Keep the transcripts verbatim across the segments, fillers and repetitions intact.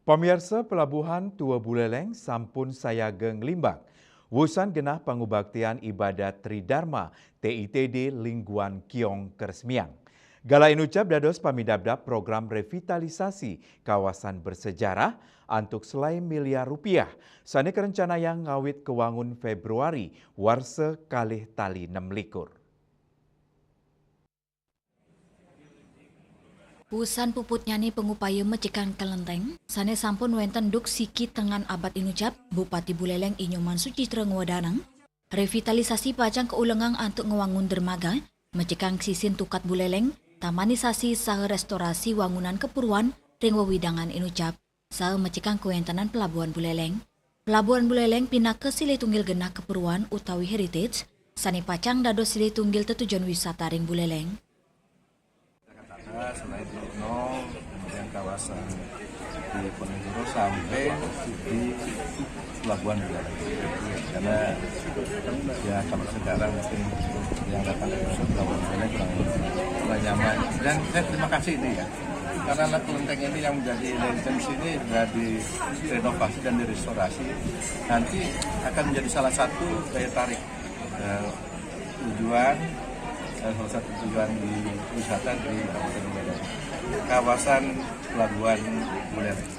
Pamiarsa, Pelabuhan Tua Buleleng sampun sayaga nglimbak wusan genah pangubaktian ibadat Tridharma T I T D Lingguan Kiong Keresmiang. Gala Inucap dados pamidabdab program revitalisasi kawasan bersejarah antuk selaé miliar rupiah sané karencanayang ngawit kawangun Fébruari warsa kalih tali nem likur. Wusan puputnyané pangupaya mecikan kelenteng, sané sampun wénten duk siki tengan abad Inucap, Bupati Buleleng I Nyoman Sucitra ngwedanang, revitalisasi pacang kaulengang antuk ngwangun dermaga, mecikang sisin tukat Buleleng, tamanisasi saha restorasi wangunan kepuruan ring wewidangan Inucap, saha mecikang kawéntenan Pelabuhan Buleleng. Pelabuhan Buleleng pinaka silih tunggil genah kepuruan utawi heritage, sané pacang dados silih tunggil tetujon wisata ring Buleleng. Jakarta, selain Bromo, kemudian kawasan di Ponorogo sampai di Pelabuhan Buleleng. Karena ya kalau sekarang mungkin yang datang ke Indonesia Pelabuhan Buleleng kurang, kurang nyaman. Dan saya terima kasih ini ya, karena kelenteng ini yang menjadi legend sini sudah direnovasi dan direstorasi, nanti akan menjadi salah satu daya tarik eh, tujuan eh, salah satu tujuan di wisata di Kabupaten Buleleng, kawasan Pelabuhan Buleleng.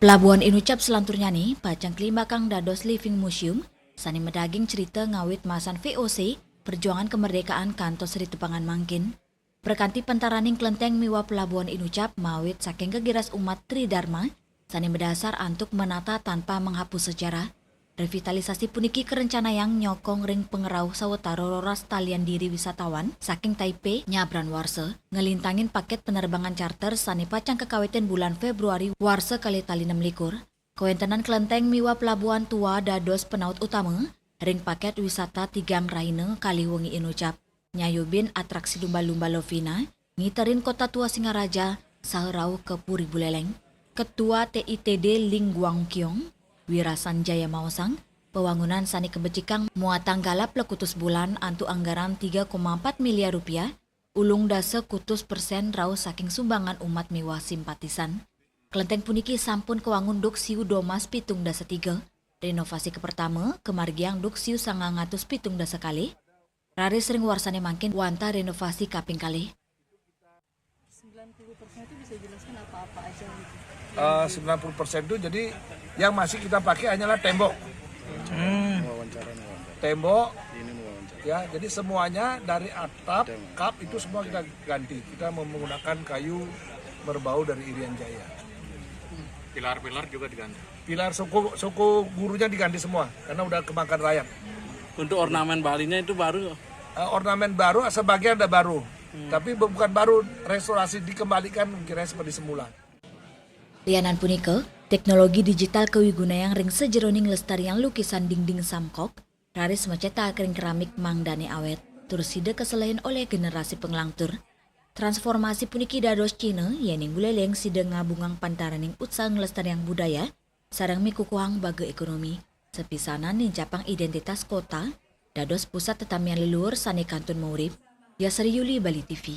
Pelabuhan Inucap selanturnyané pacang kalimbakang dados living museum, sané madaging cerita ngawit masan V O C, perjuangan kemerdekaan kantos ri tepengan mangkin. Prakanti pentaraning kelenteng miwah Pelabuhan Inucap mawit saking gegiras umat Tridharma, sané madasar antuk menata tanpa menghapus sejarah. Revitalisasi puniki karencanayang nyokong ring pangrauh sawatara roras talian diri wisatawan saking Taipei nyabran warsa, nglintangin pakét penerbangan charter sané pacang kakawitin bulan Fébruari warsa kalih tali nem likur. Kawéntenan kelenteng miwah pelabuhan tua dados penaut utama ring pakét wisata tigang rahina kalih wengi Inucap. Nyayubin atraksi lumba-lumba Lovina, ngiterin Kota Tua Singaraja, saha rauh ka Puri Buleleng. Ketua T I T D Ling Guang Kiong, Wirasan Jaya maosang, pawangunan sané kabecikang muatang galap plekutus bulan antuk anggaran tiga koma empat miliar rupiah, ulung dasa kutus persen rauh saking sumbangan umat miwah simpatisan. Kelenteng puniki sampun kawangun duk siu domas pitung dasa tiga, renovasi kapertama kamargiang duk siu sangang atus pitung dasa kalih, raris ring warsané mangkin wantah renovasi kaping kalih. Sembilan puluh persen itu bisa dijelaskan apa-apa aja gitu. Eh, sembilan puluh persen itu jadi yang masih kita pakai hanyalah tembok. Tembok, ya, jadi semuanya dari atap, kap itu semua kita ganti. Kita menggunakan kayu merbau dari Irian Jaya. Pilar-pilar juga diganti. Pilar suku suku gurunya diganti semua karena udah kemakan rayap. Untuk ornamen Balinya itu baru. Eh, ornamen baru, sebagian ada baru, tapi bukan baru, restorasi, dikembalikan kira seperti semula. Lianan punika, teknologi digital kawigunayang ring sajeroning nglestariang lukisan dingding samkok, raris macetak ring keramik mangdané awét, tur sida kaselehin olih generasi panglangtur. Transformasi puniki dados cihna yéning Buleleng sida ngabungang pantaraning utsaha nglestariang budaya sareng mikukuhang baga ékonomi, sapisanan nincapang idéntitas kota dados pusat tetamian leluhur sané kantun maurip. Yasri Yuli, Bali T V.